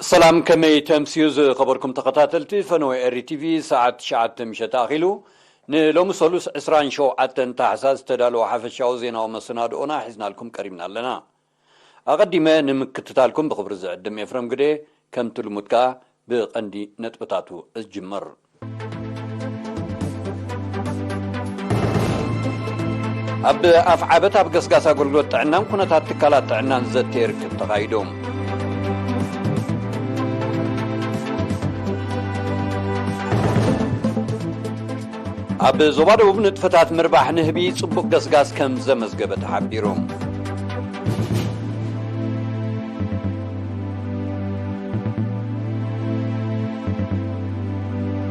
ሰላም፣ ከመይ ተምስዩ ዝኸበርኩም ተኸታተልቲ ፈነወ ኤሪ ቲቪ? ሰዓት ትሽዓተ ምሸት ኣኺሉ። ንሎሚ ሰሉስ ዕስራን ሸውዓተን ታሕሳስ ዝተዳለወ ሓፈሻዊ ዜናዊ መሰናድኦና ሒዝናልኩም ቀሪብና ኣለና። ኣቐዲመ ንምክትታልኩም ብኽብሪ ዝዕድም ኤፍረም ግደ፣ ከምቲ ልሙድ ከኣ ብቐንዲ ነጥብታቱ እጅምር። ኣብ ኣፍዓበት ኣብ ገስጋስ ኣገልግሎት ጥዕናን ኩነታት ትካላት ጥዕናን ዘተ ርክብ ተኻይዶም። ኣብ ዞባ ደቡብ ንጥፈታት ምርባሕ ንህቢ ጽቡቕ ገስጋስ ከም ዘመዝገበ ተሓቢሩ።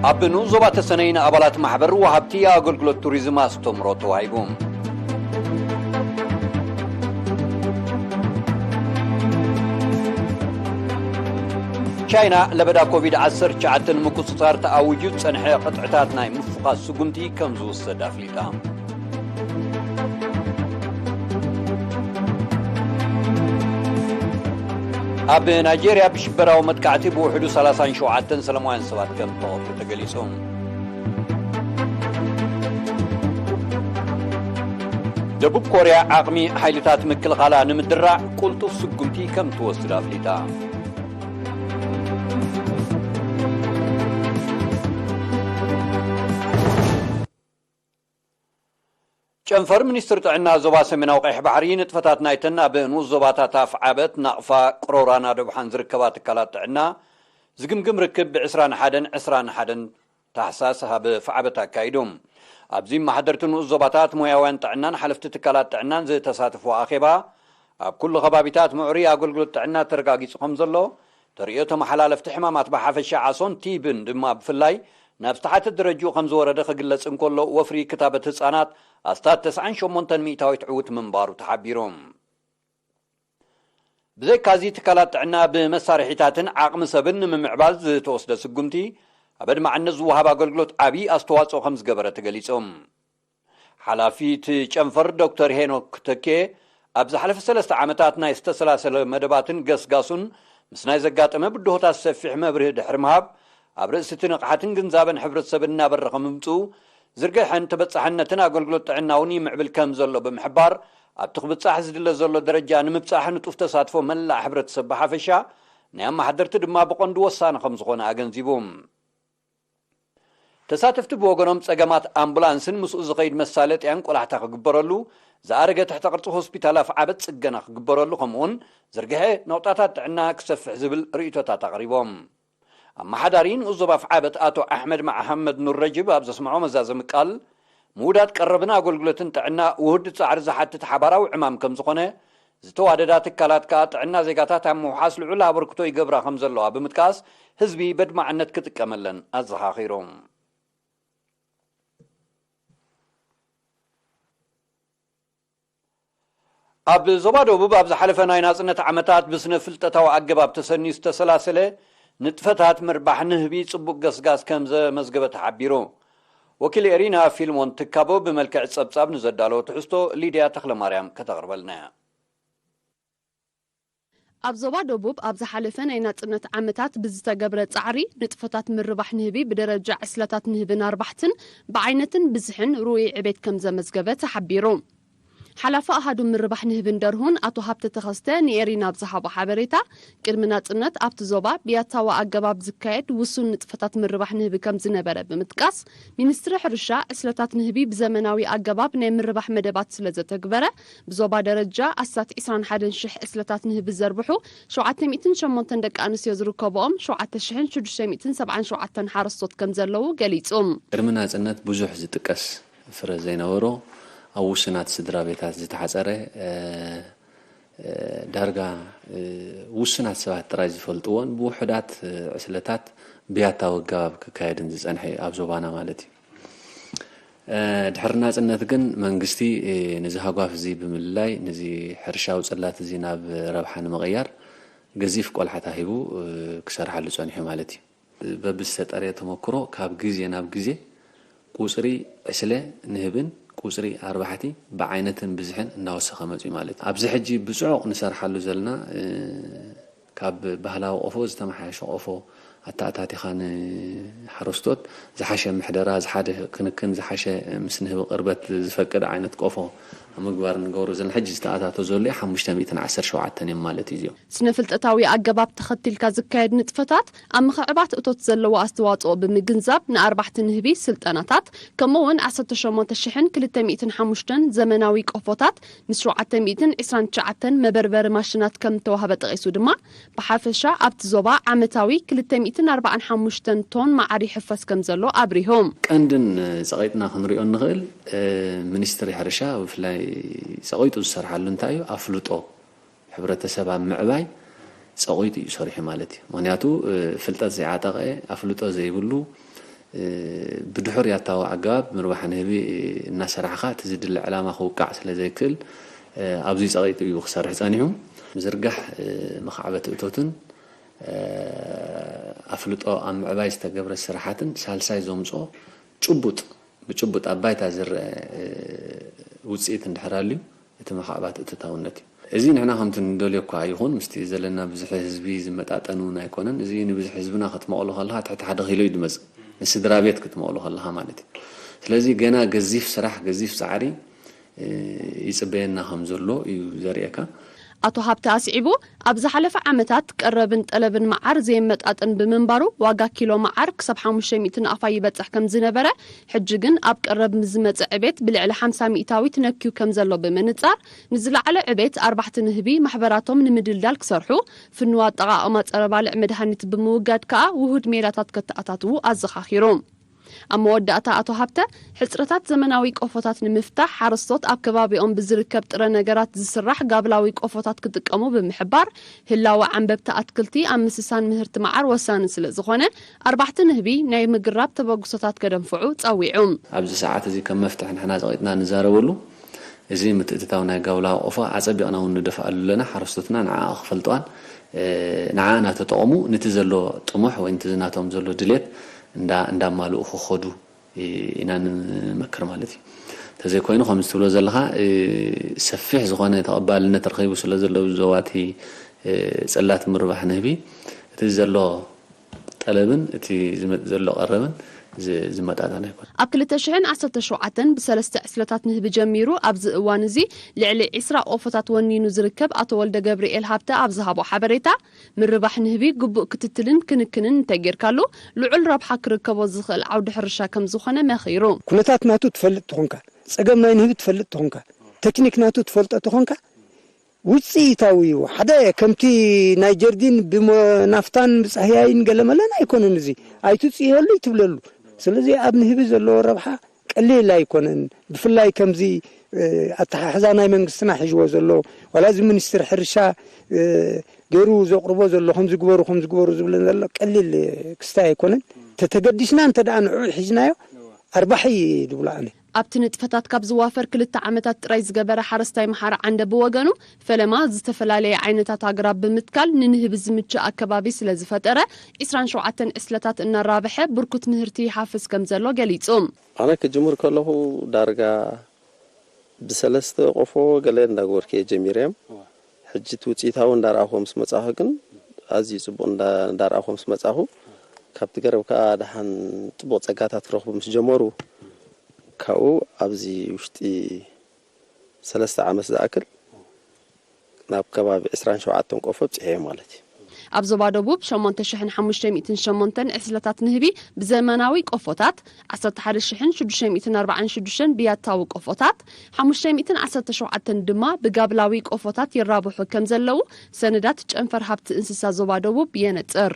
ኣብ ንኡስ ዞባ ተሰነይ ንኣባላት ማሕበር ወሃብቲ ኣገልግሎት ቱሪዝም ኣስተምሮ ተዋሂቡ። ቻይና ለበዳ ኮቪድ ዓሰርተ ትሽዓተ ንምቁጽጻር ተኣዊጁ ዝጸንሐ ቅጥዕታት ናይ ምፍቓስ ስጉምቲ ከም ዝውሰድ ኣፍሊጣ። ኣብ ናይጄርያ ብሽበራዊ መጥቃዕቲ ብውሕዱ ሰላሳን ሸውዓተን ሰላማውያን ሰባት ከም ተቐትሉ ተገሊጹ። ደቡብ ኮርያ ዓቕሚ ሓይልታት ምክልኻላ ንምድራዕ ቁልጡፍ ስጉምቲ ከም ትወስድ ኣፍሊጣ። ጨንፈር ሚኒስትሪ ጥዕና ዞባ ሰሜናዊ ቀይሕ ባሕሪ ንጥፈታት ናይተን ኣብ ንኡስ ዞባታት ኣፍዓበት፣ ናቕፋ፣ ቅሮራን ኣደብሓን ዝርከባ ትካላት ጥዕና ዝግምግም ርክብ ብ ዕስራን ሓደን ዕስራን ሓደን ታሕሳስ ኣብ ኣፍዓበት ኣካይዱ። ኣብዚ መሓደርቲ ንኡስ ዞባታት፣ ሞያውያን ጥዕናን ሓለፍቲ ትካላት ጥዕናን ዝተሳተፍዎ ኣኼባ፣ ኣብ ኩሉ ከባቢታት ምዕሩይ ኣገልግሎት ጥዕና ተረጋጊጹ ከም ዘሎ፣ ተርእዮ ተመሓላለፍቲ ሕማማት ብሓፈሻ ዓሶን ቲብን ድማ ብፍላይ ናብ ዝተሓተ ደረጅኡ ከም ዝወረደ ክግለጽ እንከሎ፣ ወፍሪ ክታበት ህጻናት ኣስታት ተስዓን ሸሞንተን ሚእታዊት ዕዉት ምንባሩ ተሓቢሩ። ብዘይካዚ ትካላት ጥዕና ብመሳርሒታትን ዓቕሚ ሰብን ንምምዕባል ዝተወስደ ስጉምቲ ኣብ ኣድማዕነት ዝወሃብ ኣገልግሎት ዓብዪ ኣስተዋጽኦ ከም ዝገበረ ተገሊጹ። ሓላፊ እቲ ጨንፈር ዶክተር ሄኖክ ተኬ፣ ኣብ ዝሓለፈ ሰለስተ ዓመታት ናይ ዝተሰላሰለ መደባትን ገስጋሱን ምስ ናይ ዘጋጠመ ብድሆታት ሰፊሕ መብርሂ ድሕሪ ምሃብ፣ ኣብ ርእሲ እቲ ንቕሓትን ግንዛበን ሕብረተሰብ እናበረኸ ምምፅኡ፣ ዝርግሐን ተበፃሕነትን ኣገልግሎት ጥዕና እውን ይምዕብል ከም ዘሎ ብምሕባር፣ ኣብቲ ክብፃሕ ዝድለ ዘሎ ደረጃ ንምብፃሕ ንጡፍ ተሳትፎ መላእ ሕብረተሰብ ብሓፈሻ፣ ናይ ኣመሓደርቲ ድማ ብቐንዱ ወሳኒ ከም ዝኾነ ኣገንዚቡ። ተሳተፍቲ ብወገኖም፣ ጸገማት ኣምቡላንስን ምስኡ ዝኸይድ መሳለጥያን ቆላሕታ ክግበረሉ፣ ዝኣረገ ትሕተ ቅርጺ ሆስፒታል ኣፍዓበት ጽገና ክግበረሉ፣ ከምኡውን ዝርግሐ ነቑጣታት ጥዕና ክሰፍሕ ዝብል ርእይቶታት ኣቕሪቦም። ኣመሓዳሪ ንኡስ ዞባ ኣፍዓበት ኣቶ ኣሕመድ መሓመድ ኑር ረጅብ ኣብ ዘስምዖ መዛዘሚ ቃል፣ ምውዳድ ቀረብን ኣገልግሎትን ጥዕና ውሁድ ጻዕሪ ዝሓትት ሓባራዊ ዕማም ከም ዝኾነ፣ ዝተዋደዳ ትካላት ከኣ ጥዕና ዜጋታት ኣብ ምውሓስ ልዑል ኣበርክቶ ይገብራ ከም ዘለዋ ብምጥቃስ፣ ህዝቢ በድማዕነት ክጥቀመለን ኣዘኻኺሩ። ኣብ ዞባ ደቡብ ኣብ ዝሓለፈ ናይ ናጽነት ዓመታት ብስነ ፍልጠታዊ ኣገባብ ተሰንዩ ዝተሰላሰለ ንጥፈታት ምርባሕ ንህቢ ጽቡቕ ገስጋስ ከም ዘመዝገበ ተሓቢሩ። ወኪል ኤሪና ፊልሞን ትካቦ ብመልክዕ ጸብጻብ ንዘዳለወ ትሕዝቶ ሊድያ ተኽለማርያም ከተቕርበልና እያ። ኣብ ዞባ ደቡብ ኣብ ዝሓለፈ ናይ ናጽነት ዓመታት ብዝተገብረ ጻዕሪ፣ ንጥፈታት ምርባሕ ንህቢ ብደረጃ ዕስለታት ንህብን ኣርባሕትን ብዓይነትን ብዝሕን ርኡይ ዕቤት ከም ዘመዝገበ ተሓቢሩ። ሓላፊ ኣሃዱ ምርባሕ ንህብን ደርሁን ኣቶ ሃብተ ተኸስተ ንኤሪና ኣብ ዝሃቦ ሓበሬታ፣ ቅድሚ ናጽነት ኣብቲ ዞባ ብያታዊ ኣገባብ ዝካየድ ውሱን ንጥፈታት ምርባሕ ንህቢ ከም ዝነበረ ብምጥቃስ፣ ሚኒስትሪ ሕርሻ ዕስለታት ንህቢ ብዘመናዊ ኣገባብ ናይ ምርባሕ መደባት ስለ ዘተግበረ፣ ብዞባ ደረጃ ኣስታት ዕስራን ሓደን ሽሕ ዕስለታት ንህቢ ዘርብሑ ሸውዓተ ሚእትን ሸሞንተን ደቂ ኣንስትዮ ዝርከብኦም ሸውዓተ ሽሕን ሽዱሽተ ሚእትን ሰብዓን ሸውዓተን ሓረስቶት ከም ዘለዉ ገሊጹ። ቅድሚ ናጽነት ብዙሕ ዝጥቀስ ፍረ ዘይነበሮ፣ ኣብ ውሱናት ስድራ ቤታት ዝተሓጸረ፣ እ፣ እ፣ ዳርጋ፣ እ፣ ውሱናት ሰባት ጥራይ ዝፈልጥዎን ብውሑዳት፣ እ፣ ዕስለታት ብያታዊ ኣገባብ ክካየድን ዝጸንሐ እዩ ኣብ ዞባና ማለት እዩ። እ፣ ድሕሪ ናጽነት ግን መንግስቲ፣ እ፣ ነዚ ሃጓፍ እዚ ብምልላይ፣ ነዚ ሕርሻዊ ጽላት እዚ ናብ ረብሓ ንምቕያር ገዚፍ ቆላሕታ ሂቡ፣ እ፣ ክሰርሓሉ ጸኒሑ ማለት እዩ። በብዝተጠርየ ተመክሮ ካብ ግዜ ናብ ግዜ ቁጽሪ ዕስለ ንህብን ቁጽሪ ኣርባሕቲ ብዓይነትን ብዝሕን እናወሰኸ መጺኡ ማለት እዩ። ኣብዚ ሕጂ ብጽዑቕ ንሰርሓሉ ዘለና፣ እ፣ ካብ ባህላዊ ቆፎ ዝተመሓየሸ ቆፎ ኣተኣታቲኻ ንሓረስቶት ዝሓሸ ምሕደራ፣ ዝሓደ ክንክን፣ ዝሓሸ ምስ ንህቢ ቅርበት ዝፈቅድ ዓይነት ቆፎ ኣብ ምግባር ንገብሮ ዘለና። ሕጂ ዝተኣታቶ ዘሎ ሓሙሽተ ሚእትን ዓሰርተ ሸውዓተን እዮም ማለት እዩ። እዚኦም ስነ ፍልጠታዊ ኣገባብ ተኸቲልካ ዝካየድ ንጥፈታት ኣብ ምኽዕባት እቶት ዘለዎ ኣስተዋፅኦ ብምግንዛብ ንኣርባሕቲ ንህቢ ስልጠናታት ከምኡ እውን ዓሰርተ ሸሞንተ ሽሕን ክልተ ሚእትን ሓሙሽተን ዘመናዊ ቆፎታት ምስ ሸውዓተ ሚእትን ዕስራን ትሽዓተን መበርበሪ ማሽናት ከም እተዋህበ ጠቒሱ ድማ ብሓፈሻ ኣብቲ ዞባ ዓመታዊ ክልተ ሚእትን ኣርባዓን ሓሙሽተን ቶን መዓር ይሕፈስ ከም ዘሎ ኣብሪሆም። ቀንድን ፀቒጥና ክንሪኦ እንኽእል ሚኒስትሪ ሕርሻ ብፍላይ ፀቒጡ ዝሰርሓሉ እንታይ እዩ ኣፍልጦ ሕብረተሰብ ኣብ ምዕባይ ፀቒጡ እዩ ሰሪሑ ማለት እዩ። ምክንያቱ ፍልጠት ዘይዓጠቐ ኣፍልጦ ዘይብሉ ብድሑር ያታዊ ኣገባብ ምርባሕ ንህቢ እናሰራሕኻ እቲ ዝድለ ዕላማ ክውቃዕ ስለ ዘይክእል ኣብዚ ፀቒጡ እዩ ክሰርሕ ፀኒሑ። ምዝርጋሕ መኻዕበት እቶትን ኣፍልጦ ኣብ ምዕባይ ዝተገብረ ስራሓትን ሳልሳይ ዘምፅኦ ጭቡጥ ብጭቡጥ ኣብ ባይታ ዝረአ ውፅኢት እንድሕር ኣልዩ እቲ መኻዕባት እቶታውነት እዩ። እዚ ንሕና ከምቲ ንደልዮ እኳ ይኹን ምስቲ ዘለና ብዝሒ ህዝቢ ዝመጣጠን እውን ኣይኮነን። እዚ ንብዝሒ ህዝብና ክትመቕሎ ከለኻ ትሕቲ ሓደ ኪሎ እዩ ዝመፅእ። ንስድራ ቤት ክትመቕሎ ከለኻ ማለት እዩ። ስለዚ ገና ገዚፍ ስራሕ ገዚፍ ፃዕሪ ይፅበየና ከም ዘሎ እዩ ዘርእየካ። ኣቶ ሃብተ ኣስዒቡ ኣብ ዝሓለፈ ዓመታት ቀረብን ጠለብን መዓር ዘየመጣጥን ብምንባሩ ዋጋ ኪሎ መዓር ክሳብ ሓሙሽተ ሚእቲ ናቕፋ ይበፅሕ ከም ዝነበረ ሕጂ ግን ኣብ ቀረብ ምስ ዝመፀ ዕቤት ብልዕሊ ሓምሳ ሚእታዊት ነክዩ ከም ዘሎ ብምንፃር ንዝለዓለ ዕቤት ኣርባሕቲ ንህቢ ማሕበራቶም ንምድልዳል ክሰርሑ ፍኑው ኣጠቓቕማ ፀረ ባልዕ መድሃኒት ብምውጋድ ከዓ ውሁድ ሜላታት ከተኣታትዉ ኣዘኻኺሩ። ኣብ መወዳእታ ኣቶ ሃብተ ሕፅረታት ዘመናዊ ቆፎታት ንምፍታሕ ሓረስቶት ኣብ ከባቢኦም ብዝርከብ ጥረ ነገራት ዝስራሕ ጋብላዊ ቆፎታት ክጥቀሙ ብምሕባር ህላወ ዓንበብቲ ኣትክልቲ ኣብ ምስሳን ምህርቲ መዓር ወሳኒ ስለ ዝኾነ ኣርባሕቲ ንህቢ ናይ ምግራብ ተበግሶታት ከደንፍዑ ፀዊዑ። ኣብዚ ሰዓት እዚ ከም መፍትሒ ንሕና ፀቒጥና ንዛረበሉ እዚ ምትእትታው ናይ ጋብላዊ ቆፎ ኣፀቢቕና እውን ንደፍኣሉ ኣለና። ሓረስቶትና ንዓ ክፈልጥዋን ንዓ እናተጠቐሙ ንቲ ዘሎ ጥሙሕ ወይ ንቲ ዝናቶም ዘሎ ድሌት እንዳማልኡ ክኸዱ ኢና ንመክር ማለት እዩ። እንተዘይኮይኑ ከምዚ ትብሎ ዘለኻ ሰፊሕ ዝኾነ ተቐባልነት ረኺቡ ስለ ዘሎ ዞባቲ ፅላት ምርባሕ ንህቢ እቲ ዘሎ ጠለብን እቲ ዝመፅእ ዘሎ ቀረብን ዝመጣጠን ኣይኮነን። ኣብ ክልተ ሽሕን ዓሰርተ ሸውዓተን ብሰለስተ ዕስለታት ንህቢ ጀሚሩ ኣብዚ እዋን እዚ ልዕሊ ዕስራ ቆፎታት ወኒኑ ዝርከብ ኣቶ ወልደ ገብርኤል ሃብተ ኣብ ዝሃቦ ሓበሬታ ምርባሕ ንህቢ ግቡእ ክትትልን ክንክንን እንተጌርካሉ ልዑል ረብሓ ክርከቦ ዝኽእል ዓውዲ ሕርሻ ከም ዝኾነ መኺሩ። ኩነታት ናቱ ትፈልጥ ተኾንካ፣ ፀገም ናይ ንህቢ ትፈልጥ ተኾንካ፣ ተክኒክ ናቱ ትፈልጦ ተኾንካ ውፅኢታዊ እዩ። ሓደ ከምቲ ናይ ጀርዲን ብናፍታን ብፃህያይን ገለመለን ኣይኮነን። እዚ ኣይትፅየሉ ይትብለሉ። ስለዚ ኣብ ንህቢ ዘለዎ ረብሓ ቀሊል ኣይኮነን። ብፍላይ ከምዚ ኣተሓሕዛ ናይ መንግስትና ሒዝዎ ዘሎ ዋላ እዚ ሚኒስትር ሕርሻ ገይሩ ዘቕርቦ ዘሎ ከምዚ ግበሩ ከምዚ ግበሩ ዝብለን ዘሎ ቀሊል ክስታይ ኣይኮነን። ተተገዲስና እንተ ደኣ ንዕኡ ሒዝናዮ ኣርባሒ ድብሎ ኣነ። ኣብቲ ንጥፈታት ካብ ዝዋፈር ክልተ ዓመታት ጥራይ ዝገበረ ሓረስታይ መሓሪ ዓንደ ብወገኑ ፈለማ ዝተፈላለየ ዓይነታት ኣግራብ ብምትካል ንንህቢ ዝምችእ ኣከባቢ ስለ ዝፈጠረ ዒስራን ሸውዓተን ዕስለታት እናራብሐ ብርኩት ምህርቲ ይሓፍስ ከም ዘሎ ገሊጹ። ኣነ ክጅምር ከለኹ ዳርጋ ብሰለስተ ቆፎ ገለ እንዳገበርኩ እየ ጀሚረ። ሕጂ እቲ ውፅኢታዊ እንዳረኣኹ ምስ መፃኹ ግን ኣዝዩ ፅቡቕ እንዳረኣኹ ምስ መፃኹ ካብቲ ገረብ ከዓ ደሓን ፅቡቕ ፀጋታት ክረኽቡ ምስ ጀመሩ ካብኡ ኣብዚ ውሽጢ ሰለስተ ዓመት ዝኣክል ናብ ከባቢ ዕስራን ሸውዓተን ቆፎ ኣብፂሐ እየ ማለት እዩ። ኣብ ዞባ ደቡብ ሸሞንተ ሽሕን ሓሙሽተ ሚእትን ሸሞንተን ዕስለታት ንህቢ ብዘመናዊ ቆፎታት፣ ዓሰርተ ሓደ ሽሕን ሽዱሽተ ሚእትን ኣርባዓን ሽዱሽተን ብያታዊ ቆፎታት፣ ሓሙሽተ ሚእትን ዓሰርተ ሸውዓተን ድማ ብጋብላዊ ቆፎታት ይራብሑ ከም ዘለዉ ሰነዳት ጨንፈር ሃብቲ እንስሳ ዞባ ደቡብ የነፅር።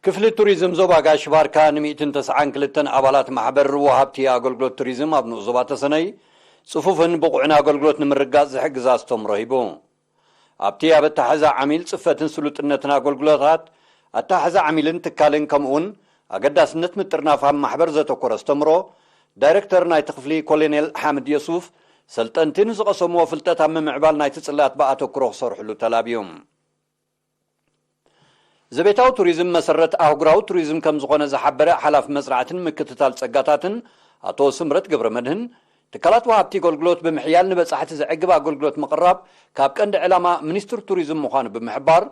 ክፍሊ ቱሪዝም ዞባ ጋሽ ባርካ ንሚእትን ተስዓን ክልተን ኣባላት ማሕበር ወሃብቲ ኣገልግሎት ቱሪዝም ኣብ ንኡስ ዞባ ተሰነይ ጽፉፍን ብቑዕን ኣገልግሎት ንምርጋጽ ዝሕግዝ ኣስተምህሮ ሂቡ። ኣብቲ ኣብ ኣታሓሕዛ ዓሚል ጽፈትን ስሉጥነትን ኣገልግሎታት ኣታሓሕዛ ዓሚልን ትካልን ከምኡውን ኣገዳስነት ምጥርናፍ ኣብ ማሕበር ዘተኮረ ኣስተምህሮ ዳይረክተር ናይቲ ክፍሊ ኮሎኔል ሓምድ የሱፍ ሰልጠንቲ ንዝቐሰምዎ ፍልጠት ኣብ ምምዕባል ናይቲ ጽላት ብኣተኩሮ ክሰርሕሉ ተላብዮም። ዘቤታዊ ቱሪዝም መሰረት ኣህጉራዊ ቱሪዝም ከም ዝኾነ ዝሓበረ ሓላፊ መፅናዕትን ምክትታል ፀጋታትን ኣቶ ስምረት ገብረመድህን፣ ትካላት ወሃብቲ ኣገልግሎት ብምሕያል ንበጻሕቲ ዘዕግብ ኣገልግሎት ምቕራብ ካብ ቀንዲ ዕላማ ሚኒስትሪ ቱሪዝም ምዃኑ ብምሕባር፣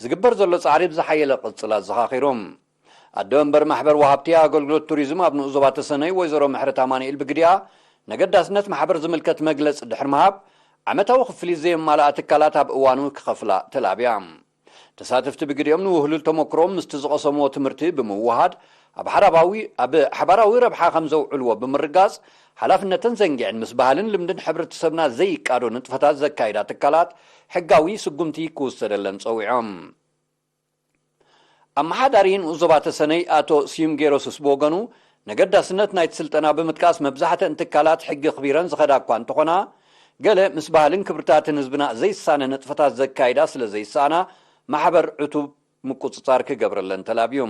ዝግበር ዘሎ ጻዕሪ ብዝሓየለ ቅጽል ኣዘኻኺሩ። ኣደ መንበር ማሕበር ወሃብቲ ኣገልግሎት ቱሪዝም ኣብ ንኡስ ዞባ ተሰነይ ወይዘሮ ምሕረት ኣማኑኤል ብግዲኣ፣ ነገዳስነት ማሕበር ዝምልከት መግለጺ ድሕሪ ምሃብ፣ ዓመታዊ ክፍሊት ዘየማልኣ ትካላት ኣብ እዋኑ ክኸፍላ ተላብያ። ተሳተፍቲ ብግዲኦም ንውህሉል ተመክሮም ምስቲ ዝቐሰምዎ ትምህርቲ ብምውሃድ፣ ኣብ ሓራባዊ-፣ ኣብ ሓባራዊ ረብሓ ከም ዘውዕልዎ ብምርጋጽ፣ ሓላፍነተን ዘንጊዐን ምስ ባህልን ልምድን ሕብረተሰብና ዘይቃዶ ንጥፈታት ዘካይዳ ትካላት ሕጋዊ ስጉምቲ ክውሰደለን ጸዊዖም። ኣመሓዳሪ ንኡስ ዞባ ተሰነይ ኣቶ ስዩም ጌሮስስ ብወገኑ፣ ነገዳስነት ናይቲ ስልጠና ብምጥቃስ፣ መብዛሕተን ትካላት ሕጊ ኣኽቢረን ዝኸዳ እኳ እንተኾና፣ ገለ ምስ ባህልን ክብርታትን ህዝብና ዘይሳነ ንጥፈታት ዘካይዳ ስለ ዘይሰኣና፣ ማሕበር ዕቱብ ምቁጽጻር ክገብረለን ተላብዩ።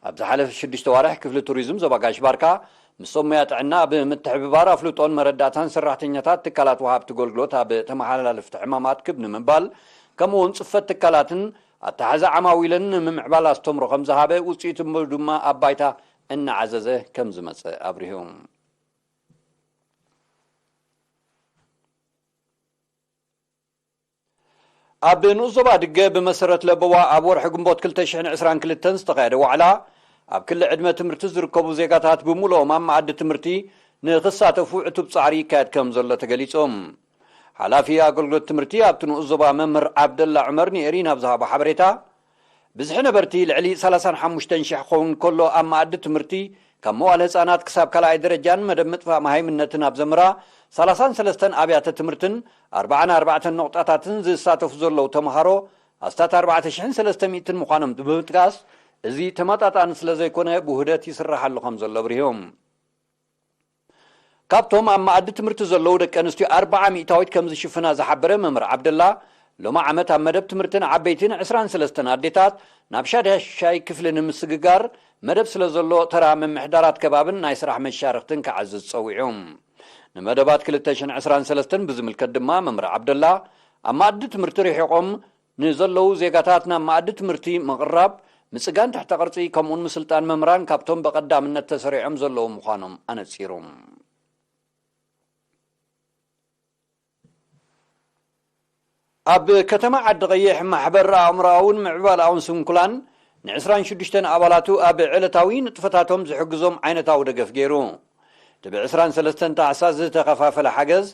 ኣብ ዝሓለፈ ሽዱሽተ ዋርሕ ክፍሊ ቱሪዝም ዞባ ጋሽ ባርካ ምስ ሰብ ሞያ ጥዕና ብምትሕብባር ኣፍልጦን መረዳእታን ሰራሕተኛታት ትካላት ወሃብቲ ኣገልግሎት ኣብ ተመሓላለፍቲ ሕማማት ክብ ንምባል፣ ከምኡ እውን ጽፈት ትካላትን ኣተሓሕዛ ዓማዊልን ንምምዕባል ኣስተምሮ ከም ዝሃበ፣ ውጽኢቱ ድማ ኣብ ባይታ እናዓዘዘ ከም ዝመጸ ኣብሪሁ። ኣብ ንኡስ ዞባ ድገ ብመሰረት ለበዋ ኣብ ወርሒ ግንቦት ክልተ ሽሕን ዕስራን ክልተን ዝተኻየደ ዋዕላ፣ ኣብ ክሊ ዕድመ ትምህርቲ ዝርከቡ ዜጋታት ብምሉኦም ኣብ መኣዲ ትምህርቲ ንኽሳተፉ ዕቱብ ጻዕሪ ይካየድ ከም ዘሎ ተገሊጹ። ሓላፊ ኣገልግሎት ትምህርቲ ኣብቲ ንኡስ ዞባ መምህር ዓብደላ ዑመር ንኤሪና ኣብ ዝሃቦ ሓበሬታ፣ ብዝሒ ነበርቲ ልዕሊ ሰላሳን ሓሙሽተን ሽሕ ክኸውን ከሎ፣ ኣብ መኣዲ ትምህርቲ ካብ መዋለ ህጻናት ክሳብ ካልኣይ ደረጃን መደብ ምጥፋእ መሃይምነትን ኣብ ዘምራ ሰላሳን ሰለስተን ኣብያተ ትምህርትን ኣርባዓን ኣርባዕተን ነቑጣታትን ዝሳተፉ ዘለዉ ተምሃሮ ኣስታት ኣርባዕተ ሽሕን ሰለስተ ሚእትን ምዃኖም ብምጥቃስ፣ እዚ ተመጣጣኒ ስለ ዘይኮነ ብውህደት ይስራሕ ኣሎ ከም ዘሎ ኣብሪሆም። ካብቶም ኣብ መኣዲ ትምህርቲ ዘለዉ ደቂ ኣንስትዮ ኣርብዓ ሚእታዊት ከም ዝሽፍና ዝሓበረ መምህር ዓብደላ፣ ሎሚ ዓመት ኣብ መደብ ትምህርትን ዓበይትን ዕስራን ሰለስተን ኣዴታት ናብ ሻድሻይ ክፍሊ ንምስግጋር መደብ ስለ ዘሎ፣ ተራ ምምሕዳራት ከባብን ናይ ስራሕ መሻርኽትን ክዓዝዝ ጸዊዑ። ንመደባት ክልተ ሽሕን ዕስራን ሰለስተን ብዝምልከት ድማ መምህር ዓብደላ፣ ኣብ መኣዲ ትምህርቲ ርሒቖም ንዘለዉ ዜጋታት ናብ መኣዲ ትምህርቲ ምቕራብ፣ ምጽጋን ትሕተ ቅርጺ፣ ከምኡውን ምስልጣን መምህራን ካብቶም ብቐዳምነት ተሰሪዖም ዘለዉ ምዃኖም ኣነጺሩ። ኣብ ከተማ ዓዲ ቀይሕ ማሕበር ኣእምሮኣውን ምዕባለኣውን ስንኩላን ንዕስራን ሽዱሽተን ኣባላቱ ኣብ ዕለታዊ ንጥፈታቶም ዝሕግዞም ዓይነታዊ ደገፍ ገይሩ። እቲ ብዕስራን ሰለስተን ታሕሳስ ዝተኸፋፈለ ሓገዝ፣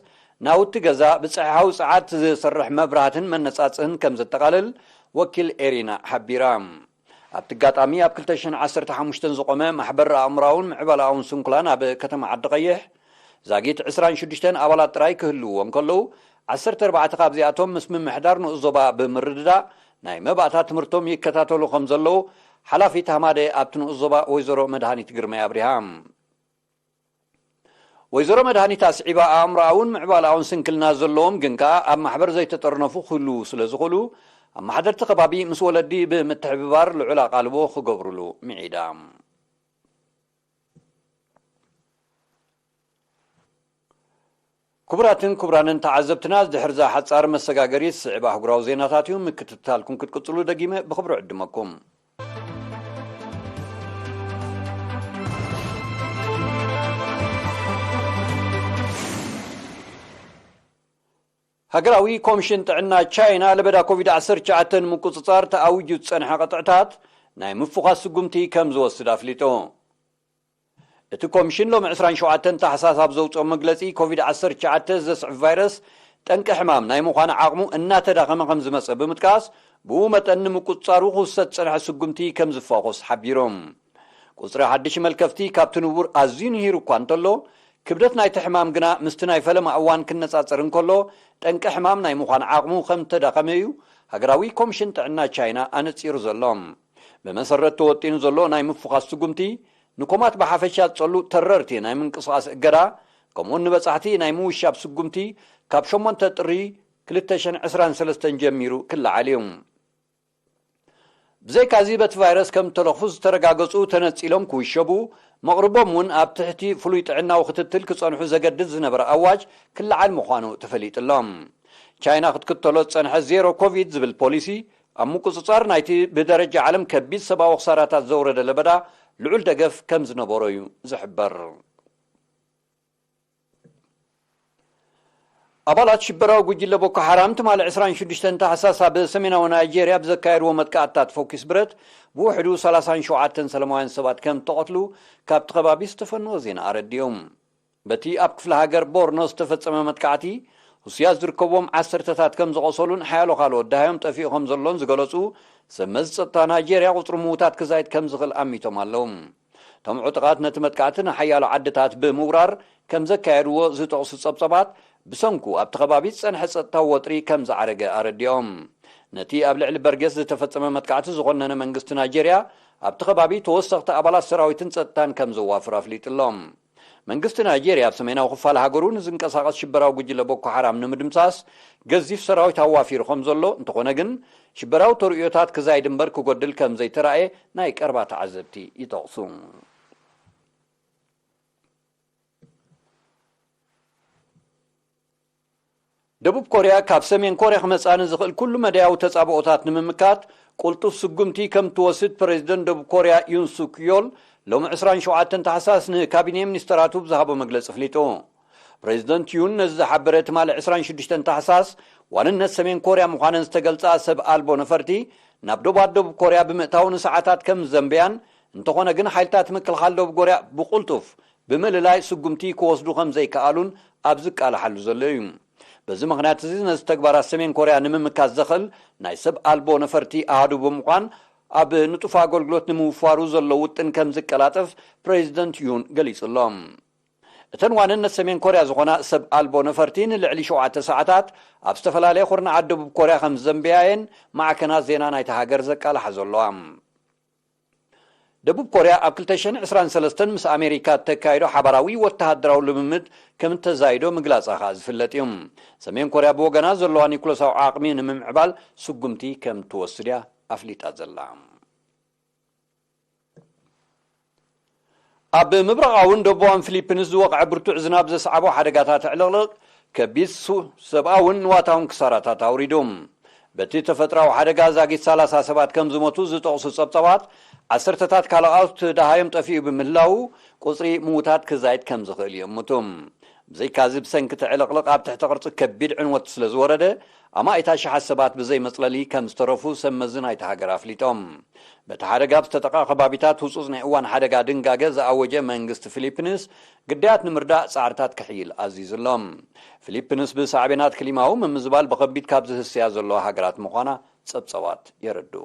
ናውቲ ገዛ፣ ብጽሕሓዊ ጸዓት ዝሰርሕ መብራህትን መነጻጽህን ከም ዘጠቓልል ወኪል ኤሪና ሓቢራ። ኣብቲ ኣጋጣሚ፣ ኣብ ክልተ ሽሕን ዓሰርተ ሓሙሽተን ዝቖመ ማሕበር ኣእምሮኣውን ምዕባለኣውን ስንኩላን ኣብ ከተማ ዓዲ ቀይሕ፣ ዛጊት ዕስራን ሽዱሽተን ኣባላት ጥራይ ክህልውዎ እንከለዉ፣ ዓሰርተ ኣርባዕተ ካብዚኣቶም ምስ ምምሕዳር ንኡስ ዞባ ብምርድዳእ ናይ መባእታ ትምህርቶም ይከታተሉ ከም ዘለዉ፣ ሓላፊት ሃማደ ኣብቲ ንኡስ ዞባ ወይዘሮ መድሃኒት ግርማይ ኣብሪሃ። ወይዘሮ መድሃኒት ኣስዒባ፣ ኣእምሮኣውን ምዕባለኣውን ስንክልና ዘለዎም ግን ከኣ ኣብ ማሕበር ዘይተጠርነፉ ክህልዉ ስለ ዝኽእሉ፣ ኣመሓደርቲ ከባቢ ምስ ወለዲ ብምትሕብባር ልዑል ኣቓልቦ ክገብሩሉ ምዒዳ። ክቡራትን ክቡራንን ተዓዘብትና፣ ድሕርዛ ሓጻር መሰጋገሪት ዝስዕብ ኣህጉራዊ ዜናታት እዩ። ምክትታልኩም ክትቅጽሉ ደጊመ ብኽብሪ ዕድመኩም። ሃገራዊ ኮሚሽን ጥዕና ቻይና፣ ለበዳ ኮቪድ ዓሰርተ ትሽዓተ ንምቁጽጻር ተኣዊጁ ዝጸንሐ ቅጥዕታት ናይ ምፍዃስ ስጉምቲ ከም ዝወስድ ኣፍሊጡ። እቲ ኮሚሽን ሎሚ ዕስራን ሸውዓተን ታሕሳስ ኣብ ዘውጽኦ መግለጺ፣ ኮቪድ ዓሰርተ ትሽዓተ ዘስዕብ ቫይረስ ጠንቂ ሕማም ናይ ምዃን ዓቕሙ እናተዳኸመ ከም ዝመጸ ብምጥቃስ፣ ብኡ መጠን ንምቁጽጻሩ ክውሰድ ዝጸንሐ ስጉምቲ ከም ዝፋኾስ ሓቢሩ። ቁጽሪ ሓድሽ መልከፍቲ ካብቲ ንቡር ኣዝዩ ንሂሩ እኳ እንተሎ፣ ክብደት ናይቲ ሕማም ግና ምስቲ ናይ ፈለማ እዋን ክነጻጸር እንከሎ፣ ጠንቂ ሕማም ናይ ምዃን ዓቕሙ ከም ተዳኸመ እዩ ሃገራዊ ኮሚሽን ጥዕና ቻይና ኣነጺሩ ዘሎ። ብመሰረት ተወጢኑ ዘሎ ናይ ምፍዃስ ስጉምቲ፣ ንኮማት ብሓፈሻ ዝጸሉ ተረርቲ ናይ ምንቅስቓስ እገዳ፣ ከምኡውን ንበጻሕቲ ናይ ምውሻብ ስጉምቲ ካብ ሸሞንተ ጥሪ ክልተ ሽሕን ዕስራን ሰለስተን ጀሚሩ ክለዓል እዩ። ብዘይካዚ፣ በቲ ቫይረስ ከም እተለኽፉ ዝተረጋገጹ ተነጺሎም ክውሸቡ፣ መቕርቦም እውን ኣብ ትሕቲ ፍሉይ ጥዕናዊ ክትትል ክጸንሑ ዘገድድ ዝነበረ ኣዋጅ ክለዓል ምዃኑ ተፈሊጡ ኣሎ። ቻይና ክትክተሎ ዝጸንሐት ዜሮ ኮቪድ ዝብል ፖሊሲ፣ ኣብ ምቁጽጻር ናይቲ ብደረጃ ዓለም ከቢድ ሰብኣዊ ክሳራታት ዘውረደ ለበዳ ልዑል ደገፍ ከም ዝነበሮ እዩ ዝሕበር። ኣባላት ሽበራዊ ጉጅለ ቦኮ ሓራም ትማሊ ዕስራን ሽዱሽተን ታሕሳስ ኣብ ሰሜናዊ ናይጄርያ ብዘካየድዎ መጥቃዕትታት ፎኪስ ብረት ብውሕዱ ሰላሳን ሸውዓተን ሰላማውያን ሰባት ከም እተቐትሉ ካብቲ ከባቢ ዝተፈነወ ዜና ኣረዲኦም። በቲ ኣብ ክፍለ ሃገር ቦርኖ ዝተፈጸመ መጥቃዕቲ፣ ሩስያ ዝርከብዎም ዓሰርተታት ከም ዝቖሰሉን ሓያሎ ካልኦት ደሃዮም ጠፊኡ ከም ዘሎን ዝገለጹ ሰብ መዚ ጸጥታ ናይጄርያ፣ ቁጽሪ ምዉታት ክዛይድ ከም ዝኽእል ኣሚቶም ኣለዉ። እቶም ዕጡቓት ነቲ መጥቃዕቲ ንሓያሎ ዓድታት ብምውራር ከም ዘካየድዎ ዝጠቕሱ ጸብጸባት፣ ብሰንኩ ኣብቲ ከባቢ ዝጸንሐ ጸጥታዊ ወጥሪ ከም ዝዓረገ ኣረዲኦም። ነቲ ኣብ ልዕሊ በርጌስ ዝተፈጸመ መጥቃዕቲ ዝኾነነ መንግስቲ ናይጄርያ፣ ኣብቲ ከባቢ ተወሰኽቲ ኣባላት ሰራዊትን ጸጥታን ከም ዘዋፍር ኣፍሊጡ ኣሎ። መንግስቲ ናይጄርያ ኣብ ሰሜናዊ ክፋል ሃገሩ ንዝንቀሳቐስ ሽበራዊ ጉጅለ ቦኮ ሓራም ንምድምሳስ ገዚፍ ሰራዊት ኣዋፊሩ ከም ዘሎ፣ እንተኾነ ግን ሽበራዊ ተርእዮታት ክዛይድ እምበር ክጎድል ከም ዘይተራእየ ናይ ቀረባ ተዓዘብቲ ይጠቕሱ። ደቡብ ኮርያ ካብ ሰሜን ኮርያ ክመጽኣ ንዝኽእል ኩሉ መዳያዊ ተጻብኦታት ንምምካት ቅልጡፍ ስጉምቲ ከም ትወስድ ፕሬዚደንት ደቡብ ኮርያ ዩን ሱክ ዮል ሎሚ ዕስራን ሸውዓተን ታሕሳስ ንካቢኔ ሚኒስተራቱ ብዝሃቦ መግለጺ ኣፍሊጡ። ፕሬዚደንት ዩን ነዚ ዝሓበረ ትማሊ ዕስራን ሽዱሽተን ታሕሳስ፣ ዋንነት ሰሜን ኮርያ ምዃነን ዝተገልጻ ሰብ ኣልቦ ነፈርቲ ናብ ዶባት ደቡብ ኮርያ ብምእታው ንሰዓታት ከም ዝዘንበያን፣ እንተኾነ ግን ሓይልታት ምክልኻል ደቡብ ኮርያ ብቕልጡፍ ብምልላይ ስጉምቲ ክወስዱ ከም ዘይከኣሉን ኣብ ዝቃላሓሉ ዘሎ እዩ። በዚ ምኽንያት እዚ ነዚ ተግባራት ሰሜን ኮርያ ንምምካት ዘኽእል ናይ ሰብ ኣልቦ ነፈርቲ ኣሃዱ ብምዃን ኣብ ንጡፍ ኣገልግሎት ንምውፋሩ ዘሎ ውጥን ከም ዝቀላጠፍ ፕሬዚደንት ዩን ገሊጹ ኣሎ። እተን ዋንነት ሰሜን ኮርያ ዝኾና ሰብ ኣልቦ ነፈርቲ ንልዕሊ ሸውዓተ ሰዓታት ኣብ ዝተፈላለየ ኩርናዓት ደቡብ ኮርያ ከም ዘንበያየን ማዕከናት ዜና ናይታ ሃገር ዘቃላሓ ዘለዋ። ደቡብ ኮርያ ኣብ ክልተ ሽሕን ዕስራን ሰለስተን ምስ ኣሜሪካ እተካይዶ ሓባራዊ ወተሃደራዊ ልምምድ ከም እተዛይዶ ምግላጻ ከኣ ዝፍለጥ እዩ። ሰሜን ኮርያ ብወገና ዘለዋ ኒኩለሳዊ ዓቕሚ ንምምዕባል ስጉምቲ ከም ትወስድ እያ ኣፍሊጣ ዘላ። ኣብ ምብራቓውን ደቡባውን ፊሊፒንስ ዝወቕዐ ብርቱዕ ዝናብ ዘስዓቦ ሓደጋታት ዕልቕልቕ ከቢድ ሱ-፣ ሰብኣውን ንዋታውን ክሳራታት ኣውሪዱ። በቲ ተፈጥራዊ ሓደጋ ዛጊት ሰላሳ ሰባት ከም ዝሞቱ ዝጠቕሱ ጸብጻባት፣ ዓሰርተታት ካልኦት ደሃዮም ጠፊኡ ብምህላዉ፣ ቁጽሪ ምዉታት ክዛይድ ከም ዝኽእል ይእምቱ። ብዘይካዚ፣ ብሰንኪ እቲ ዕልቕልቕ ኣብ ትሕቲ ቅርጺ ከቢድ ዕንወት ስለ ዝወረደ፣ ኣማኢት ኣሽሓት ሰባት ብዘይ መጽለሊ ከም ዝተረፉ ሰብ መዚ ናይታ ሃገር ኣፍሊጦም። በቲ ሓደጋ ኣብ ዝተጠቕዐ ከባቢታት ህጹጽ ናይ እዋን ሓደጋ ድንጋገ ዝኣወጀ መንግስቲ ፊሊፒንስ፣ ግዳያት ንምርዳእ ጻዕርታት ክሕይል ኣዚዙ ኣሎ። ፊሊፒንስ ብሳዕቤናት ክሊማዊ ምምዝባል ብኸቢድ ካብ ዝህስያ ዘለዋ ሃገራት ምዃና ጸብጸባት የረድኡ።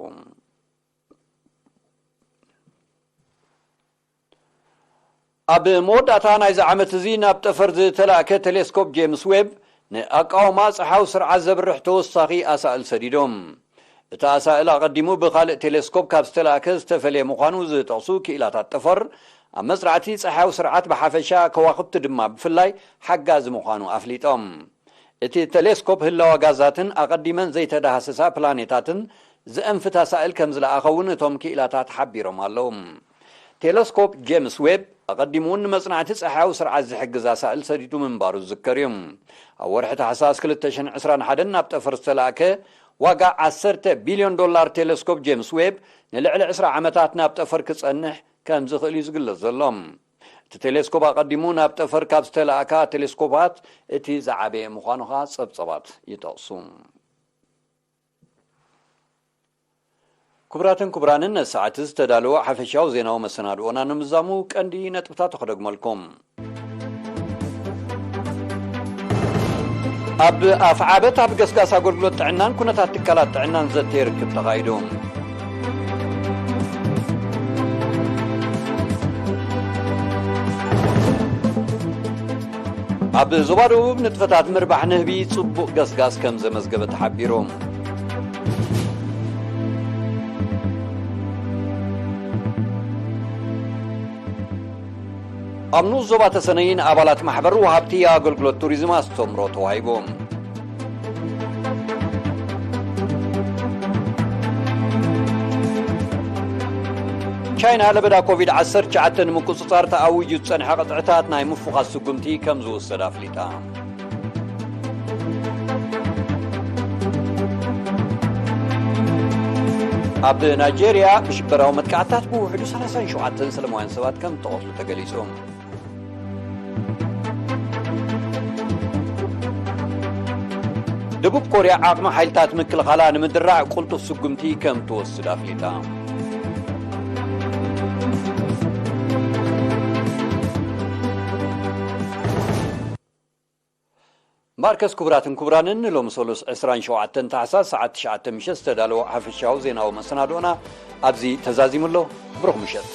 ኣብ መወዳእታ ናይዚ ዓመት እዚ ናብ ጠፈር ዝተላእከ ቴሌስኮፕ ጄምስ ዌብ ንኣቃውማ ጸሓዊ ስርዓት ዘብርሕ ተወሳኺ ኣሳእል ሰዲዱ። እቲ ኣሳእል ኣቐዲሙ ብኻልእ ቴሌስኮፕ ካብ ዝተላእከ ዝተፈልየ ምዃኑ ዝጠቕሱ ክኢላታት ጠፈር፣ ኣብ መጽናዕቲ ጸሓዊ ስርዓት ብሓፈሻ፣ ከዋኽብቲ ድማ ብፍላይ ሓጋዚ ምዃኑ ኣፍሊጦም። እቲ ቴሌስኮፕ ህላወ ጋዛትን ኣቐዲመን ዘይተዳህሰሳ ፕላኔታትን ዘእንፍት ኣሳእል ከም ዝለኣኸ እውን እቶም ክኢላታት ሓቢሮም ኣለዉ። ቴሌስኮፕ ጄምስ ዌብ ኣቐዲሙ እውን ንመጽናዕቲ ጸሓያዊ ስርዓት ዝሕግዝ ኣሳእል ሰዲዱ ምንባሩ ዝዝከር እዩ። ኣብ ወርሒ ታሕሳስ ክልተ ሽሕን ዕስራን ሓደን ናብ ጠፈር ዝተላእከ ዋጋ ዓሰርተ ቢልዮን ዶላር ቴሌስኮፕ ጄምስ ዌብ ንልዕሊ ዕስራ ዓመታት ናብ ጠፈር ክጸንሕ ከም ዝኽእል እዩ ዝግለጽ ዘሎ። እቲ ቴሌስኮፕ ኣቐዲሙ ናብ ጠፈር ካብ ዝተላእካ ቴሌስኮፓት እቲ ዝዓበየ ምዃኑ ኸኣ ጸብጸባት ይጠቕሱ። ክቡራትን ክቡራንን፣ ነዚ ሰዓት እዚ ዝተዳለወ ሓፈሻዊ ዜናዊ መሰናድኦና ንምዛሙ ቀንዲ ነጥብታቱ ክደግመልኩም። ኣብ ኣፍዓበት ኣብ ገስጋስ ኣገልግሎት ጥዕናን ኩነታት ትካላት ጥዕናን ዘተ ርክብ ተኻይዱ። ኣብ ዞባ ደቡብ ንጥፈታት ምርባሕ ንህቢ ጽቡቕ ገስጋስ ከም ዘመዝገበ ተሓቢሩ። ኣብ ንኡስ ዞባ ተሰነይ ንኣባላት ማሕበር ወሃብቲ ኣገልግሎት ቱሪዝም ኣስተምሮ ተዋሂቡ። ቻይና ለበዳ ኮቪድ ዓሰርተ ትሽዓተ ንምቁጽጻር ተኣዊጁ ዝጸንሐ ቅጥዕታት ናይ ምፍዃስ ስጉምቲ ከም ዝውሰድ ኣፍሊጣ። ኣብ ናይጄርያ ብሽበራዊ መጥቃዕትታት ብውሕዱ ሰላሳን ሸውዓተን ሰላማውያን ሰባት ከም እተቐትሉ ተገሊጹ። ደቡብ ኮርያ ዓቕሚ ሓይልታት ምክልኻላ ንምድራዕ ቅልጡፍ ስጉምቲ ከም ትወስድ ኣፍሊጣ። ማርከስ፣ ክቡራትን ክቡራንን፣ ሎሚ ሰሉስ ዕስራን ሸውዓተን ታሕሳስ ሰዓት ትሽዓተ ምሸት ዝተዳለወ ሓፈሻዊ ዜናዊ መሰናድኦና ኣብዚ ተዛዚሙ ኣሎ። ብሩኽ ምሸት።